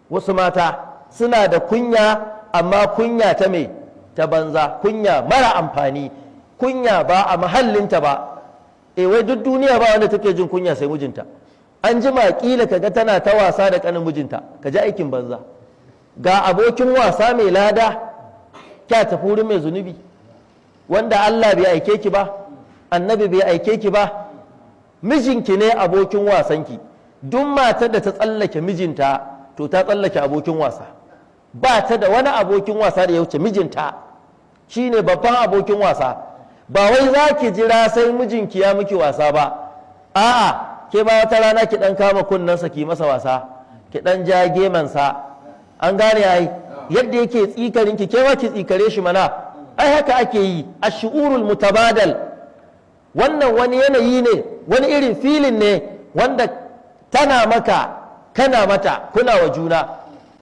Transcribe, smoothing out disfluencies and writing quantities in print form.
Wasu mata suna da kunya, amma kunya ta me? Ta banza, kunya mara amfani, kunya ba a mahallinta ba. E, wai duk duniya ba wanda take jin kunya sai mijinta. An jima kila kaga tana ta wasa da kanin mijinta, ka ji aikin banza. Ga abokin wasa mai lada, kya tafi wurin mai zunubi, wanda Allah bai aike ki ba, Annabi bai aike ki ba. Mijinki ne abokin wasanki. Duk matar da ta tsallake mijinta, to ta tsallake abokin wasa. Ba ta da wani abokin wasa da ya wuce mijinta, shine babban abokin wasa. Ba wai za ki jira sai mijinki ya miki wasa ba. A'a, ke ba wata rana ki dan kama kunnensa ki masa wasa, ki dan ja gemansa. An gane ai? Yadda yake tsikarin ki, ke ma ki tsikare shi mana. Ai haka ake yi, الشعور المتبادل. Wannan wani yanayi ne, wani irin feeling ne wanda tana maka, kana mata, kuna wa juna.